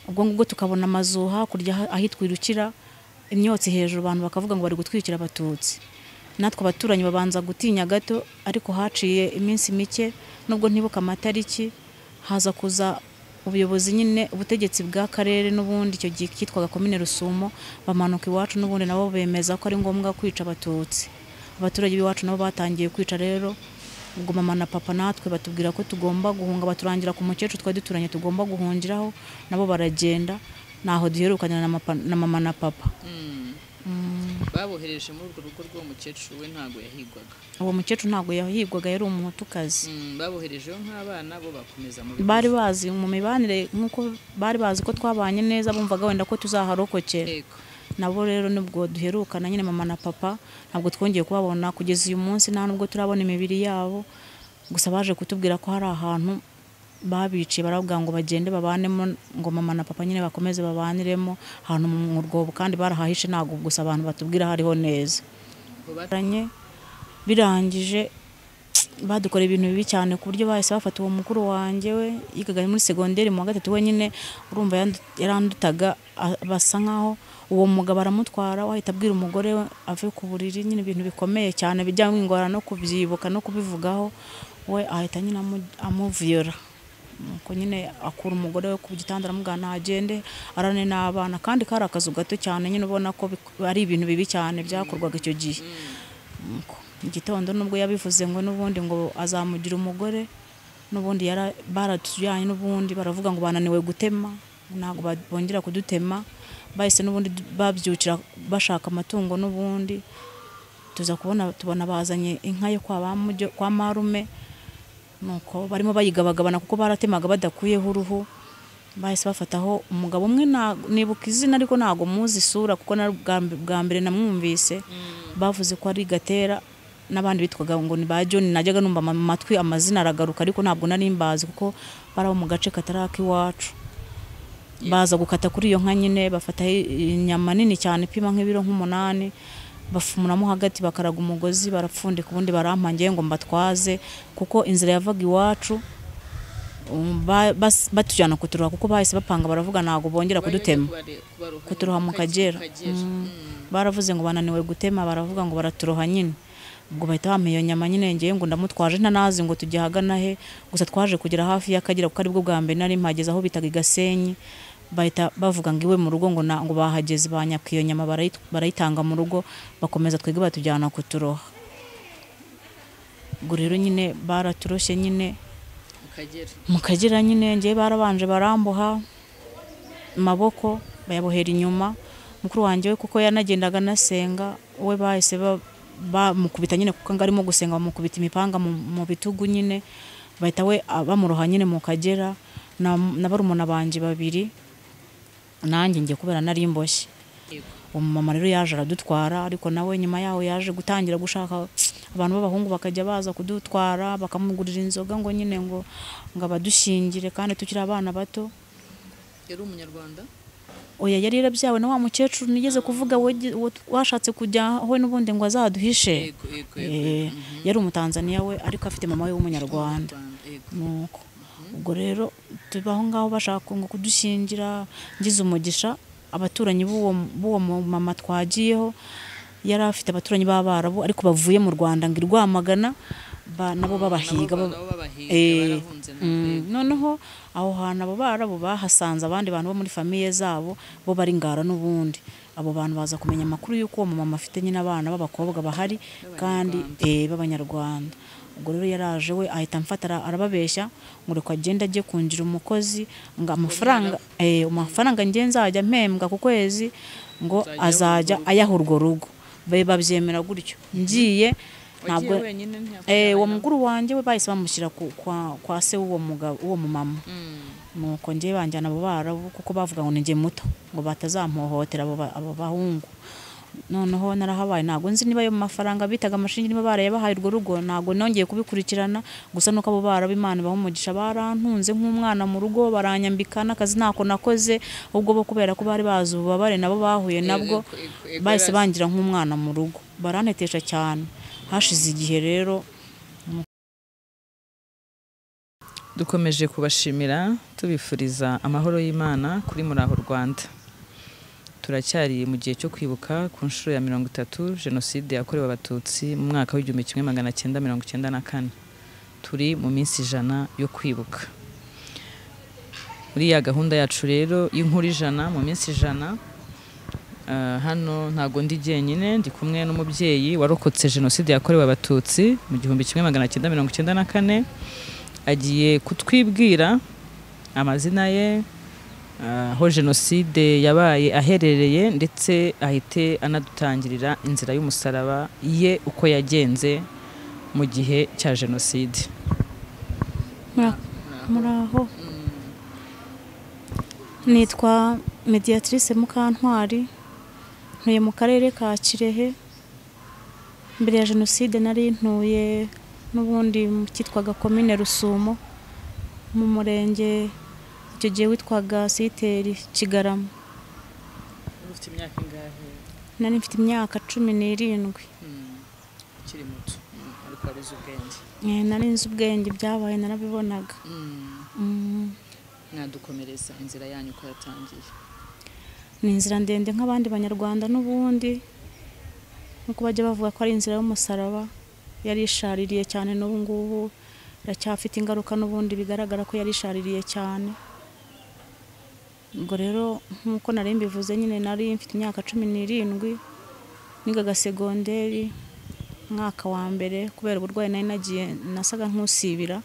Ubwo ngubwo tukabona amazu hakurya ahitwirukira imyotsi hejuru, abantu bakavuga ngo bari gutwikira Abatutsi. Natwe abaturanyi babanza gutinya gato, ariko haciye iminsi mike nubwo ntibuka amatariki, haza kuza ubuyobozi nyine, ubutegetsi bw'akarere n'ubundi icyo gihe kitwaga komine Rusumo, bamanuka iwacu n'ubundi nabo bemeza ko ari ngombwa kwica Abatutsi. Abaturage b'iwacu nabo batangiye kwica rero. Ubwo mama na papa natwe batubwira ko tugomba guhunga, baturangira ku mukecuru twari duturanye tugomba guhungiraho, nabo baragenda. Naho duherukanira na mama na papa. Babohereje muri urwo rugo rw'uwo mukecuru, we ntabwo yahigwaga? Uwo mukecuru ntabwo yahigwaga, yari umuhutukazi. Baboherejeho nk'abana, bo bakomeza mu Bari bazi mu mibanire, nk'uko bari bazi ko twabanye neza, bumvaga wenda ko tuzaharokokera. Nabo rero nibwo duherukana nyine mama na papa, ntabwo twongeye kubabona kugeza uyu munsi, nta nubwo turabona imibiri yabo. Gusa baje kutubwira ko hari ahantu babiciye, baravuga ngo bagende babanemo, ngo mama na papa nyine bakomeze babaniremo ahantu mu rwobo, kandi barahahishe, ntabwo gusa abantu batubwira hariho neza. Birangije badukora ibintu bibi cyane, ku buryo bahise bafata uwo mukuru wanjye, we yigaga muri segonderi mu wa gatatu wenyine, urumva yarandutaga, basa nkaho uwo mugabo aramutwara, wahita abwira umugore we ave ku buriri nyine, ibintu bikomeye cyane bijya ingorane no kubyibuka no kubivugaho. We ahita nyine amuviyora, nuko nyine akura umugore we ku gitanda, aramugana agende arane n'abana, kandi kari akazu gato cyane nyine, ubona ko ari ibintu bibi cyane byakorwaga icyo gihe. Igitondo nubwo yabivuze ngo n'ubundi ngo azamugira umugore, n'ubundi baratujyanye, n'ubundi baravuga ngo bananiwe gutema, ntabwo bongera kudutema. Bahise n'ubundi babyukira bashaka amatungo, n'ubundi tuza kubona tubona bazanye inka yo kwa marume, nuko barimo bayigabagabana kuko baratemaga badakuyeho uruhu. Bahise bafataho umugabo umwe, nibuka izina ariko ntago muzi isura kuko bwa mbere namwumvise, bavuze ko ari Gatera n'abandi bitwaga ngo ni ba John. Najyaga numva mu matwi amazina aragaruka, ariko ntabwo nari mbazi kuko barabo mu gace kataraka iwacu. Baza gukata kuri iyo nka nyine, bafata inyama nini cyane ipima nk'ibiro nk'umunani, bafumuramo hagati, bakaraga umugozi, barapfundika, ubundi barampangiye ngo mbatwaze, kuko inzira yavaga iwacu batujyana kuturoha, kuko bahise bapanga baravuga ntabwo bongera kudutema, kuturoha mu Kagera. Baravuze ngo bananiwe gutema, baravuga ngo baraturoha nyine. Ubwo bahita bampa iyo nyama nyine, ngiye ngo ndamutwaje ntanazi ngo tujye ahagana he, gusa twaje kugera hafi y'Akagera kuko aribwo bwa mbere nari mpageze, aho bitaga i Gasenyi. Bahita bavuga ngo iwe mu rugo ngo ngo bahageze, banyaka iyo nyama barayitanga mu rugo, bakomeza twebwe batujyana kuturoha. Ubwo rero nyine baraturoshye nyine mu Kagera nyine, ngiye barabanje baramboha amaboko bayabohera inyuma. Mukuru wanjye we kuko yanagendaga anasenga, we bahise bamukubita nyine kuko ngarimo gusenga, bamukubita imipanga mu bitugu nyine, bahita we bamuroha nyine mu Kagera na barumuna banje babiri, nanjye ngiye kubera nari mboshye. Uwo mama rero yaje aradutwara, ariko nawe nyuma yaho yaje gutangira gushaka abantu b'abahungu bakajya baza kudutwara, bakamugurira inzoga ngo nyine ngo abadushingire kandi tukiri abana bato. Yari umunyarwanda? Oya, yari yarabyawe na wa mukecuru nigeze kuvuga washatse kujya we n'ubundi ngo azaduhishe. Yari umutanzaniya we, ariko afite mama we w'umunyarwanda. Nuko ubwo rero tubaho ngaho bashaka ngo kudushingira, ngize umugisha abaturanyi b'uwo mama twagiyeho, yari afite abaturanyi b'Abarabu ariko bavuye mu Rwanda ngo Rwamagana, nabo babahiga. Noneho aho hantu abo Barabu bahasanze abandi bantu bo muri famiye zabo, bo bari ngara n'ubundi. Abo bantu baza kumenya amakuru y'uko uwo mama afite nyine abana b'abakobwa bahari kandi b'Abanyarwanda. Ubwo rero yaraje we ahita amfata arababeshya ngo reka agende ajye kungira umukozi, ngo amafaranga amafaranga ngiye nzajya mpembwa ku kwezi ngo azajya ayaha urwo rugo. Babyemera gutyo. Ngiye ntabwo uwo mukuru wanjye we bahise bamushyira kwa se w'uwo mugabo, uwo mumama. Nuko ngiye banjyana abo Barabu kuko bavuga ngo ninjye muto ngo batazampohotera abo bahungu. Noneho narahabaye, ntabwo nzi niba ayo mafaranga bitaga amashingi niba barayabahaye urwo rugo, ntabwo nongeye kubikurikirana. Gusa nuko abo Barabu Imana ibaha umugisha, barantunze nk'umwana mu rugo, baranyambika n'akazi ntako nakoze, ubwo bo kubera ko bari bazi ububabare nabo bahuye nabwo, bahise bangira nk'umwana mu rugo, barantetesha cyane. Hashize igihe rero Dukomeje kubashimira tubifuriza amahoro y'Imana kuri Muraho Rwanda. Turacyari mu gihe cyo kwibuka ku nshuro ya 30 Jenoside yakorewe Abatutsi mu mwaka w'1994. Turi mu minsi 100 yo kwibuka. Muri ya gahunda yacu rero y'inkuru 100 mu minsi 100, hano ntago ndi jyenyine, ndi kumwe n'umubyeyi warokotse Jenoside yakorewe Abatutsi mu 1994. Agiye kutwibwira amazina ye, aho Jenoside yabaye aherereye, ndetse ahite anadutangirira inzira y'umusaraba ye uko yagenze mu gihe cya Jenoside. Muraho. Nitwa Mediatrice Mukantwari, ntuye mu karere ka Kirehe. Mbere ya Jenoside nari ntuye n'ubundi mu cyitwaga komine Rusumo, mu murenge icyo gihe witwaga Siteri Kigarama. Ufite imyaka ingahe? Nari mfite imyaka 17. Ukiri muto, ariko wari uzi ubwenge? Nari nzi ubwenge, byabaye narabibonaga. Mwadukomereza inzira yanyu uko yatangiye? Ni inzira ndende nk'abandi banyarwanda n'ubundi, nkuko bajya bavuga ko ari inzira y'umusaraba, yari ishaririye cyane, n'ubu ngubu iracyafite ingaruka n'ubundi bigaragara ko yari ishaririye cyane. Ubwo rero nkuko nari mbivuze nyine, nari mfite imyaka 17, nigaga segonderi mwaka wa mbere. Kubera uburwayi nari nagiye nasaga nkusibira,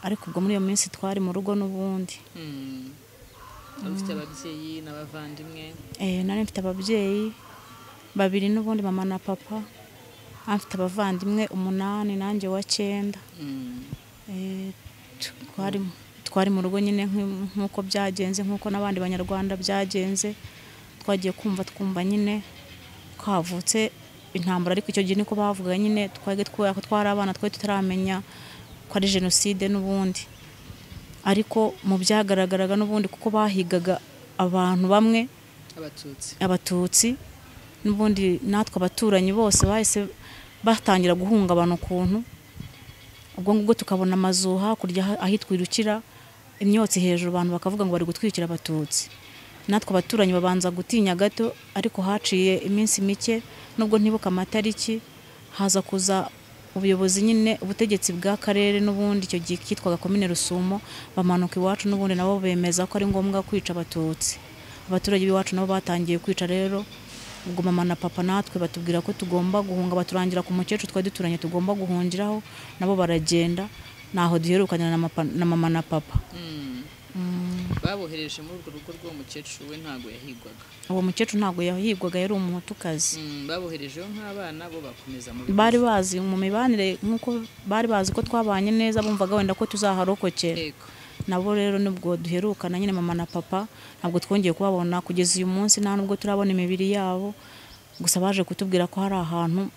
ariko ubwo muri iyo minsi twari mu rugo n'ubundi. Ufite ababyeyi n'abavandimwe? Nari mfite ababyeyi babiri n'ubundi, mama na papa. Mfite abavandimwe 8, nanjye wa 9. Twari mu rugo nyine nkuko byagenze, nkuko n'abandi banyarwanda byagenze. Twagiye kumva twumva nyine kavutse intambara, ariko icyo gihe niko bavuga nyine, twari twari abana, twari tutaramenya ko ari Jenoside n'ubundi. Ariko mu byagaragaraga n'ubundi, kuko bahigaga abantu bamwe Abatutsi n'ubundi, natwe abaturanyi bose bahise batangira guhungabana ukuntu. Ubwo ngubwo tukabona amazu hakurya ahitwirukira imyotsi hejuru, abantu bakavuga ngo bari gutwikira Abatutsi. Natwe abaturanyi babanza gutinya gato, ariko haciye iminsi mike, nubwo ntibuka amatariki, haza kuza ubuyobozi nyine, ubutegetsi bw'akarere n'ubundi icyo gihe kitwaga komine Rusumo, bamanuka iwacu n'ubundi nabo bemeza ko ari ngombwa kwica Abatutsi. Abaturage b'iwacu nabo batangiye kwica rero. Ubwo mama na papa natwe batubwira ko tugomba guhunga, baturangira ku mukecuru twari duturanye tugomba guhungiraho, nabo baragenda. Naho duherukanye na mama na papa. Babohereje muri urwo rugo rw'uwo mukecuru, we ntago yahigwaga? Uwo mukecuru ntago yahigwaga, yari umuhutukazi. Baboherejeho nk'abana, bo bakomeza mu bari bazi mu mibanire, nkuko bari bazi ko twabanye neza, bumvaga wenda ko tuzaharokokera. Nabo rero nibwo duherukana nyine mama na papa, ntabwo twongeye kubabona kugeza uyu munsi, nta nubwo turabona imibiri yabo. Gusa baje kutubwira ko hari ahantu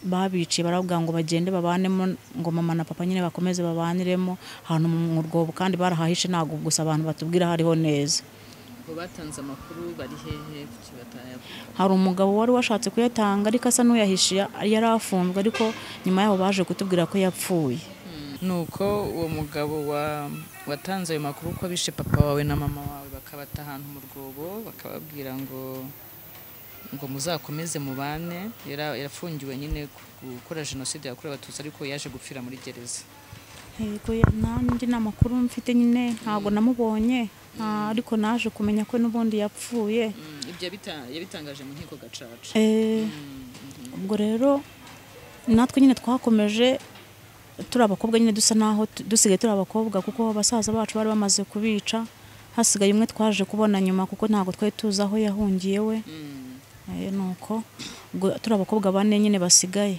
babiciye, baravuga ngo bagende babanemo, ngo mama na papa nyine bakomeze babaniremo ahantu mu rwobo, kandi barahahishe, ntabwo gusa abantu batubwira hariho neza. Batanze amakuru bari hehe? Kuki batayavuga? Hari umugabo wari washatse kuyatanga ariko asa n'uyahishiye, yari afunzwe, ariko nyuma yaho baje kutubwira ko yapfuye. Nuko uwo mugabo watanze ayo makuru ko bishe papa wawe na mama wawe, bakabata ahantu mu rwobo, bakababwira ngo muzakomeze mubane, yarafungiwe nyine gukora Jenoside yakorewe Abatutsi, ariko yaje gupfira muri gereza. Yego, nanjye nta makuru mfite nyine, ntabwo namubonye, ariko naje kumenya ko n'ubundi yapfuye. Ibyo yabitangaje mu nkiko gacaca. Ubwo rero natwe nyine twakomeje turi abakobwa nyine, dusa naho dusigaye turi abakobwa, kuko abasaza bacu bari bamaze kubica, hasigaye umwe twaje kubona nyuma, kuko ntabwo twari tuzi aho yahungiye we. Nuko ubwo turi abakobwa 4 nyine basigaye.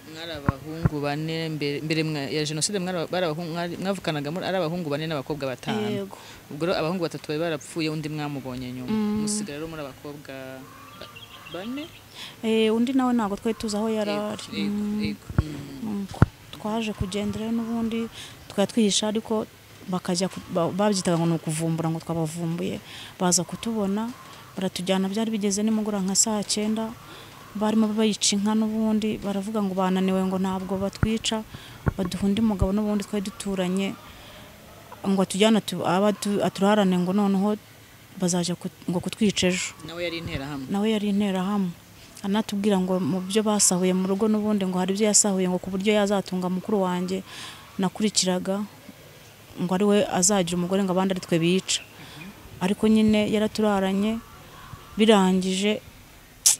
Mwari abahungu 4 mbere ya Jenoside, mwavukanaga ari abahungu 4 n'abakobwa 5. Ubwo rero abahungu 3 bari barapfuye, undi mwamubonye nyuma, musigara rero muri abakobwa 4. Undi nawe ntabwo twari tuzi aho yari ari. Twaje kugenda rero n'ubundi twari twihisha, ariko bakajya babyitaga ngo ni ukuvumbura, ngo twabavumbuye, baza kutubona baratujyana. Byari bigeze nimugoroba nka saa 9, barimo bayica inka n'ubundi, baravuga ngo bananiwe ngo ntabwo batwica, Baduha undi mugabo n'ubundi twari duturanye ngo atujyane aturarane, ngo noneho bazaje ngo kutwica ejo. Nawe yari interahamwe. Nawe yari interahamwe, anatubwira ngo mu byo basahuye mu rugo n'ubundi ngo hari ibyo yasahuye, ngo ku buryo yazatunga mukuru wanjye nakurikiraga, ngo ari we azagira umugore, ngo abandi ari twe bica. Ariko nyine yaraturaranye, birangije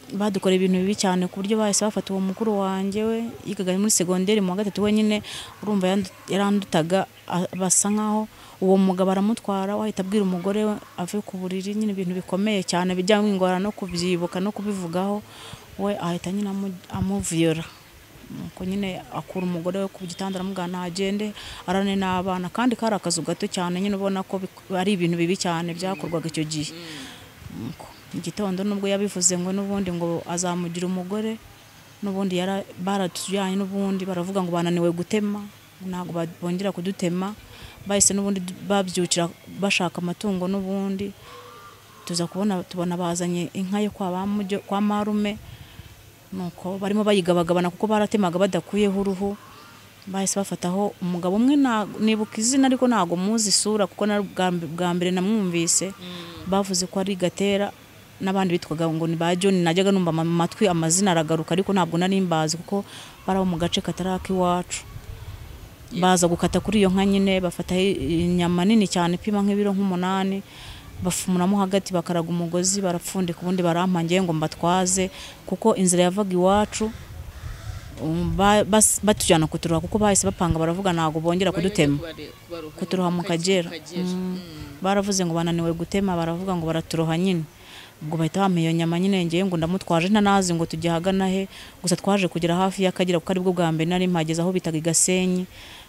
badukora ibintu bibi cyane, ku buryo bahise bafata uwo mukuru wanjye we yigaga muri segonderi mu wa gatatu wenyine, urumva yarandutaga, basa nkaho uwo mugabo aramutwara, wahita abwira umugore we ave ku buriri nyine, ibintu bikomeye cyane bijya ingorane no kubyibuka no kubivugaho, we ahita nyine amuviyora. Nuko nyine akura umugore we ku gitanda, aramugana agende arane n'abana, kandi kari akazu gato cyane nyine, ubona ko ari ibintu bibi cyane byakorwaga icyo gihe. Igitondo nubwo yabivuze ngo n'ubundi ngo azamugira umugore, n'ubundi baratujyanye, n'ubundi baravuga ngo bananiwe gutema, ntabwo bongera kudutema, bahise n'ubundi babyukira bashaka amatungo. N'ubundi tuza kubona tubona bazanye inka yo kwa marume, nuko barimo bayigabagabana kuko baratemaga badakuyeho uruhu. Bahise bafataho umugabo umwe, nibuka izina ariko ntago muzi isura kuko bwa mbere namwumvise, bavuze ko ari Gatera n'abandi bitwaga ngo ni ba John, najyaga numva mu matwi amazina aragaruka ariko ntabwo nari mbazi kuko bari mu gace kataraka iwacu. Baza gukata kuri iyo nka nyine, bafata inyama nini cyane ipima nk'ibiro nk'umunani, bafumuramo hagati, bakaraga umugozi, barapfundika, ubundi barampangiye ngo mbatwaze, kuko inzira yavaga iwacu batujyana kuturoha, kuko bahise bapanga baravuga ntago bongera kudutema, kuturoha mu Kagera. Baravuze ngo bananiwe gutema, baravuga ngo baraturoha nyine. Ubwo bahita bampa iyo nyama nyine, ngiye ngo ndamutwaje ntanazi ngo tujye ahagana he, gusa twaje kugera hafi y'Akagera kuko aribwo bwa mbere nari mpageze aho bitaga i Gasenyi.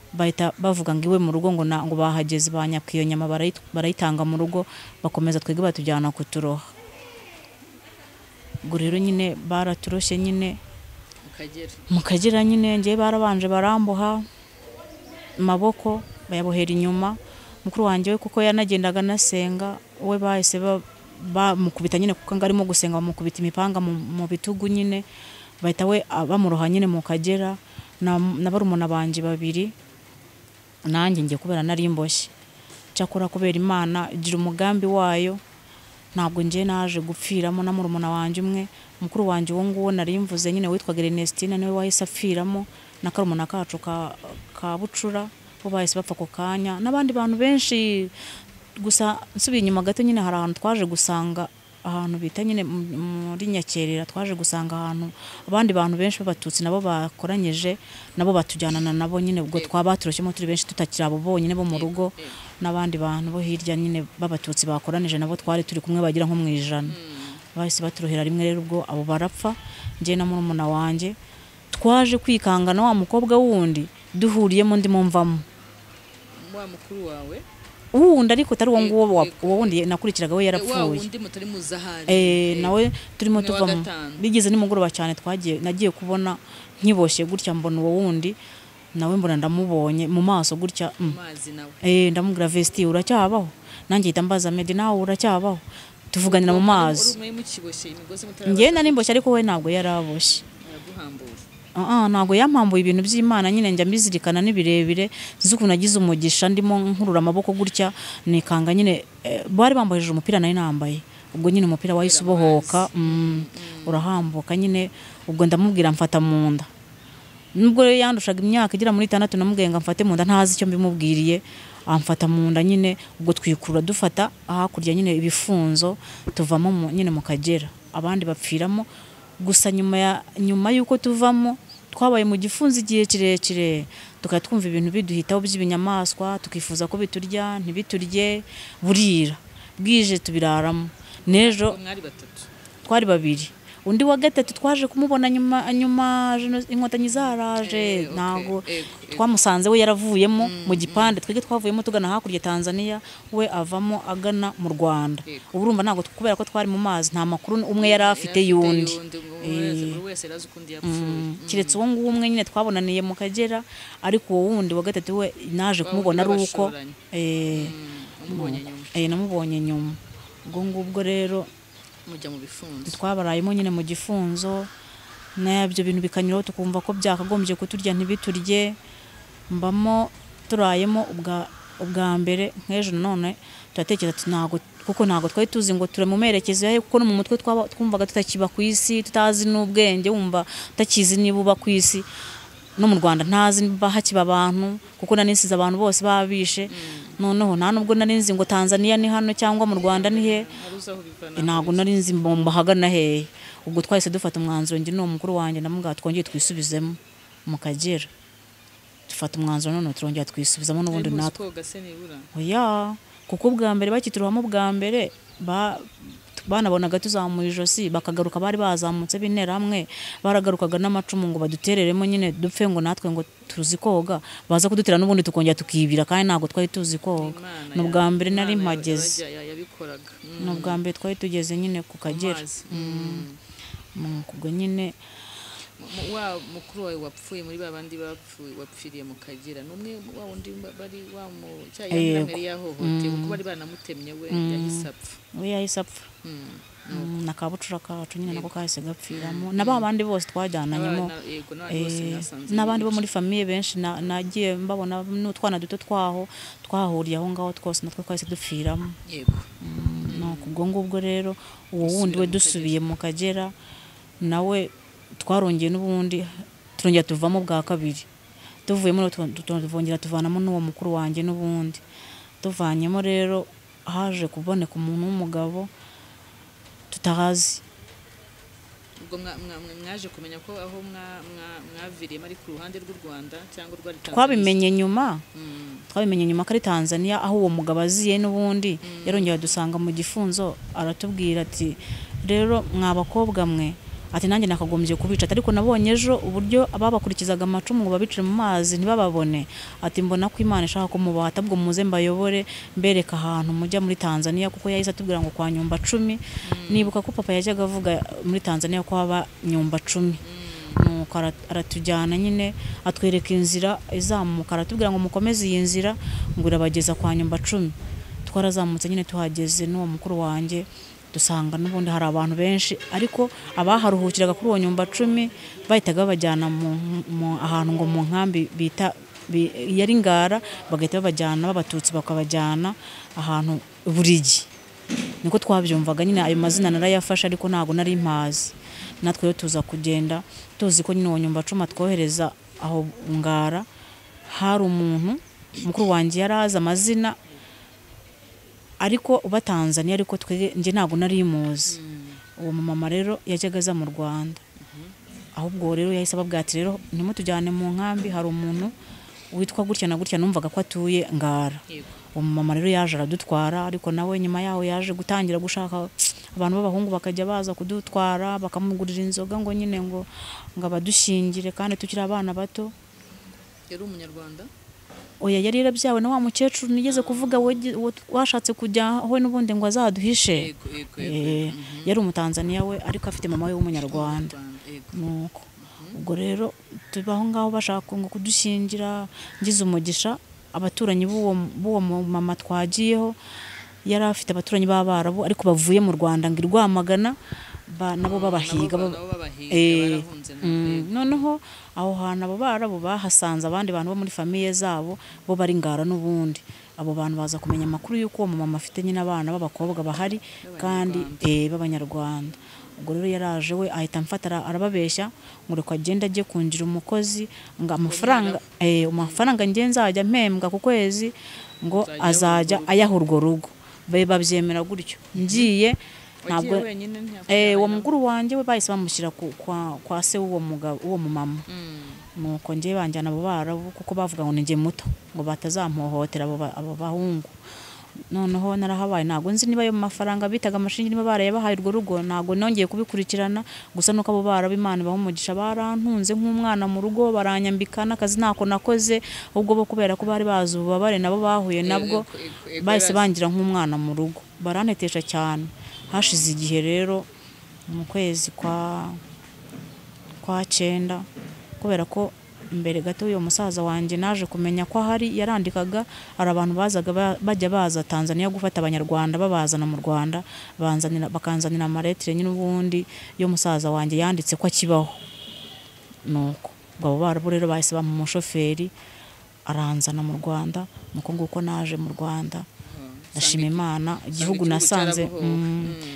Bahita bavuga ngo iwe mu rugo ngo ngo bahageze, banyaka iyo nyama barayitanga mu rugo, bakomeza twebwe batujyana kuturoha. Ubwo rero nyine baraturoshye nyine mu Kagera nyine, ngiye barabanje baramboha amaboko bayabohera inyuma, mukuru wanjye we kuko yanagendaga anasenga, we bahise bamukubita nyine kuko ngarimo gusenga, bamukubita imipanga mu bitugu nyine, bahita we bamuroha nyine mu Kagera na barumuna banje babiri, nanjye ngiye kubera nari mboshye. Cyakora kubera Imana igira umugambi wayo, ntabwo ngiye naje gupfiramo na murumuna wanje umwe, mukuru wanje uwo nguwo nari mvuze nyine witwaga Ernestina niwe wahise apfiramo, na karumuna kacu ka Bucura bo bahise bapfa ako kanya, n'abandi bantu benshi. Gusa nsubiye inyuma gato nyine, hari ahantu twaje gusanga, ahantu bita nyine muri Nyakerera, twaje gusanga ahantu abandi bantu benshi b'Abatutsi nabo bakoranyije, nabo batujyanana nabo nyine, ubwo twabaturoshyemo turi benshi tutakiri abo bonyine bo mu rugo, n'abandi bantu bo hirya nyine b'Abatutsi bakoranije nabo twari turi kumwe bagira nko mu 100. Bahise baturohera rimwe rero, ubwo abo barapfa, njye na murumuna wanjye twaje kwikanga na wa mukobwa wundi duhuriyemo ndimo mvamo. Wa mukuru wawe wundi ariko atari uwo nguwo, uwo wundi nakurikiraga we yarapfuye. Nawe turimo tuvamo bigeze nimugoroba cyane, twagiye nagiye kubona nkiboshye gutya, mbona uwo wundi nawe mbona ndamubonye mu maso gutya, ndamubwira Vesti uracyabaho, nanjye mpita mbaza Medi nawe uracyabaho, tuvuganira mu mazi. Njye nari mboshye ariko we ntabwo yaraboshye. Ntabwo yampambuye ibintu by'Imana nyine, njya mbizirikana ni birebire, nzi ukuntu nagize umugisha ndimo nkurura amaboko gutya nikanga nyine, bari bamboheje umupira nari nambaye, ubwo nyine umupira wahise ubohoka, urahambuka nyine, ubwo ndamubwira mfata mu nda. Nubwo rero yandushaga imyaka igera muri 6, namubwiye ngo amfate mu nda ntazi icyo mbimubwiriye, amfata mu nda nyine, ubwo twikurura dufata hakurya nyine ibifunzo, tuvamo nyine mu Kagera, abandi bapfiramo. Gusa nyuma yuko tuvamo twabaye mu gifunzo igihe kirekire, tukaba twumva ibintu biduhitaho by'ibinyamaswa, tukifuza ko biturya ntibiturye, burira bwije tubiraramo. N'ejo twari babiri, undi wa gatatu twaje kumubona nyuma inkotanyi zaraje, ntago twamusanze we yaravuyemo mu gipande, twige twavuyemo tugana hakurya Tanzania, we avamo agana mu Rwanda. Ubu urumva ntago kubera ko twari mu mazi nta makuru umwe yari afite yundi, kiretse uwo nguwo umwe nyine twabonaniye mu Kagera, ariko uwo wundi wa gatatu we naje kumubona ari uko namubonye nyuma. Ubwo ngubwo rero mujya mu bifunzo, twabarayemo nyine mu gifunzo, n'ibyo bintu bikanyuraho tukumva ko byakagombye kuturya ntibiturye. Mbamo turayemo ubwa mbere nk'ejo none turatekereza ati ntago, kuko ntago twari tuzi ngo ture mu merekezo yahe, kuko no mu mutwe twumvaga tutakiba ku isi, tutazi n'ubwenge, wumva utakizi niba uba ku isi. No mu Rwanda ntazi niba hakiba abantu, kuko nari nsize abantu bose babishe. Noneho nta nubwo nari nzi ngo Tanzania ni hano cyangwa mu Rwanda ni he, ntabwo nari nzi mbahagana hehe. Ubwo twahise dufata umwanzuro njye n'uwo mukuru wanjye ndamubwira twongeye twisubizemo mu Kagera. Dufata umwanzuro none turongera twisubizamo n'ubundi natwe. Oya, kuko ubwa mbere bakituruhamo bwa mbere banabonaga tuzamuye ijosi bakagaruka, bari bazamutse b'interahamwe baragarukaga n'amacumu ngo badutereremo nyine dupfe, ngo natwe ngo tuzi koga, baza kudutera n'ubundi tukongera tukibira, kandi ntabwo twari tuzi koga. Ni ubwa mbere nari mpageze, ni ubwa mbere twari tugeze nyine ku Kagera. Ubwo nyine wa mukuru wawe wapfuye muri babandi bapfuye wapfiriye mu Kagera numwe wa wundi bari wa mu cyayamwe yahohotewe kuko bari banamutemye we yahise apfa. We yahise apfa. Na kabucura kacu nyine nako kahise gapfiramo na babandi bose twajyananyemo, n'abandi bo muri famille benshi nagiye mbabona n'utwana duto twaho twahuriye aho ngaho twose natwe twahise dupfiramo. Yego. Nuko ubwo ngubwo rero uwo wundi we dusubiye mu Kagera nawe twarongeye n'ubundi turongera tuvamo bwa kabiri, tuvuyemo tuvongera tuvanamo n'uwo mukuru wanjye n'ubundi. Tuvanyemo rero haje kuboneka umuntu w'umugabo tutahazi. Ubwo mwaje kumenya ko aho mwaviriyemo ari ku ruhande rw'u Rwanda cyangwa rwari Tanzania? Twabimenye nyuma. Twabimenye nyuma ko ari Tanzania, aho uwo mugabo aziye n'ubundi. Yarongera dusanga mu gifunzo aratubwira ati rero mwa bakobwa mwe, ati nanjye nakagombye kubica, ariko nabonye ejo uburyo ababakurikizaga amacumu ngo babicire mu mazi ntibababone, ati mbona ko Imana ishaka kumubaha, atabwo muze mbayobore mbereka ahantu mujya muri Tanzania, kuko yahise atubwira ngo kwa nyumba 10. Nibuka ko papa yajyaga avuga muri Tanzania ko haba nyumba 10. Nuko aratujyana nyine atwereka inzira izamuka, aratubwira ngo mukomeze iyi nzira ngo irabageza kwa nyumba 10. Twarazamutse nyine tuhageze n'uwo mukuru wanjye dusanga n'ubundi hari abantu benshi, ariko abaharuhukiraga kuri uwo nyumba 10 bahitaga babajyana mu ahantu ngo mu nkambi bita yari Ngara, bagahita babajyana b'abatutsi bakabajyana ahantu Burigi. Niko twabyumvaga nyine, ayo mazina narayafashe ariko ntago nari mpazi. Natwe rero tuza kugenda tuzi ko nyine uwo nyumba 10 twohereza aho Ngara, hari umuntu mukuru wanjye yarazi amazina ariko uba Tanzania, ariko twe nje ntago nari muzi. Uwo mama rero yajyaga aza mu Rwanda. Ahubwo rero yahise ababwira ati rero ntimutujyane mu nkambi, hari umuntu witwa gutya na gutya numvaga ko atuye Ngara. Uwo mama rero yaje aradutwara, ariko nawe nyuma yaho yaje gutangira gushaka abantu b'abahungu bakajya baza kudutwara bakamugurira inzoga ngo nyine ngo abadushingire kandi tukiri abana bato. Yari umunyarwanda? Oya, yari yarabyawe na wa mukecuru nigeze kuvuga washatse kujya we n'ubundi ngo azaduhishe. Yari umutanzania we ariko afite mama we w'umunyarwanda. Nuko ubwo rero tubaho ngaho bashaka ngo kudushingira, ngize umugisha abaturanyi b'uwo mama twagiyeho yari afite abaturanyi b'abarabu ariko bavuye mu Rwanda ngo Rwamagana nabo babahiga. Noneho aho hantu abo barabu bahasanze abandi bantu bo muri famille zabo bo bari Ngara n'ubundi. Abo bantu baza kumenya amakuru y'uko uwo mama afite nyine abana b'abakobwa bahari kandi b'abanyarwanda. Ubwo rero yaraje we ahita amfata arababeshya ngo reka agende ajye kunjira umukozi ngo amafaranga amafaranga nge nzajya mpembwa ku kwezi ngo azajya ayaha urwo rugo. Babyemera gutyo. Ngiye ntabwo uwo mukuru wanjye we bahise bamushyira kwa se w'uwo mugabo uwo mumama. Nuko ngiye banjyana abo barabu kuko bavuga ngo ninjye muto ngo batazampohotera abo bahungu. Noneho narahabaye ntabwo nzi niba ayo mafaranga bitaga amashingi niba barayabahaye urwo rugo, ntabwo nongeye kubikurikirana. Gusa nuko abo barabu Imana ibaha umugisha barantunze nk'umwana mu rugo, baranyambika n'akazi ntako nakoze, ahubwo bo kubera ko bari bazi ububabare nabo bahuye nabwo bahise bangira nk'umwana mu rugo, barantetesha cyane. Hashize igihe rero mu kwezi kwa 9, kubera ko mbere gato uyo musaza wanjye naje kumenya ko hari yarandikaga, hari abantu bazaga bajya baza Tanzania gufata abanyarwanda babazana mu Rwanda, bakanzanira amaletire nyine ubundi yo musaza wanjye yanditse ko akibaho. Nuko abo barabu rero bahise bamuha umushoferi aranzana mu Rwanda. Nuko nguko naje mu Rwanda, ndashima Imana igihugu nasanze,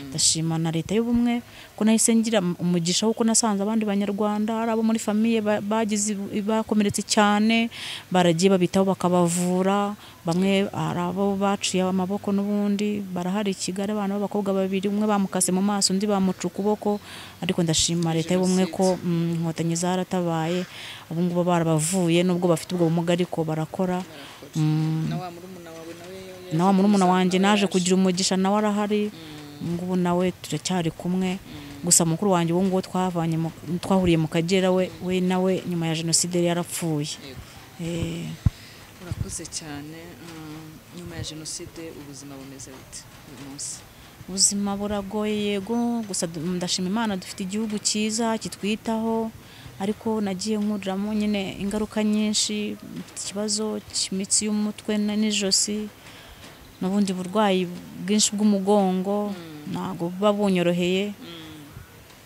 ndashima na leta y'ubumwe ko nahise ngira umugisha kuko nasanze abandi banyarwanda ari abo muri famille bagize bakomeretse cyane, baragiye babitaho bakabavura, bamwe ari abo baciye amaboko n'ubundi barahari i Kigali, abana b'abakobwa babiri, umwe bamukase mu maso undi bamuca ukuboko, ariko ndashima leta y'ubumwe ko inkotanyi zaratabaye, ubu ngubu barabavuye nubwo bafite ubwo bumuga ariko barakora. Na wa murumuna wanjye naje kugira umugisha nawe arahari, ngubu nawe turacyari kumwe. Gusa mukuru wanjye ubu ngubu twavanye twahuriye mu Kagera, we nawe nyuma ya jenoside yarapfuye. Urakoze cyane. Nyuma ya jenoside ubuzima bumeze bute uyu munsi? Ubuzima buragoye yego, gusa ndashima Imana dufite igihugu cyiza kitwitaho, ariko nagiye nkuriramo nyine ingaruka nyinshi, mfite ikibazo cy'imitsi y'umutwe n'ijosi n'ubundi burwayi bwinshi bw'umugongo, ntabwo buba bunyoroheye,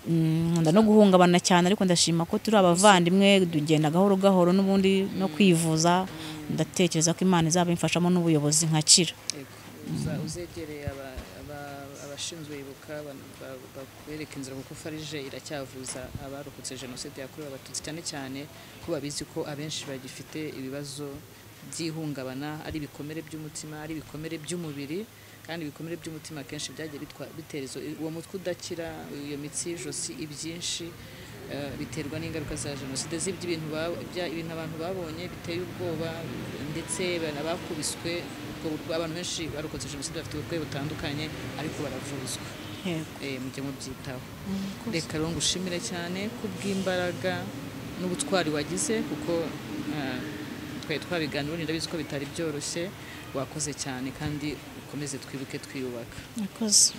nkunda no guhungabana cyane, ariko ndashima ko turi abavandimwe tugenda gahoro gahoro n'ubundi no kwivuza, ndatekereza ko Imana izabimfashamo n'ubuyobozi nkakira. Uzegereye abashinzwe ibuka bakwereka inzira, kuko farije iracyavuza abarokotse jenoside yakorewe Abatutsi, cyane cyane ko babizi ko abenshi bagifite ibibazo by'ihungabana, ari ibikomere by'umutima, ari ibikomere by'umubiri, kandi ibikomere by'umutima akenshi byagiye bitera uwo mutwe udakira, iyo mitsi y'ijosi, ibyinshi biterwa n'ingaruka za jenoside, z'ibintu ibintu abantu babonye biteye ubwoba, ndetse bakubiswe. Abantu benshi barokotse jenoside bafite uburwayi butandukanye ariko baravuzwa, mujye mubyitaho. Reka rero ngushimire cyane kubw'imbaraga n'ubutwari wagize, kuko twari twabiganira ndabizi ko bitari byoroshye, wakoze cyane kandi ukomeze twibuke twiyubaka. Murakoze.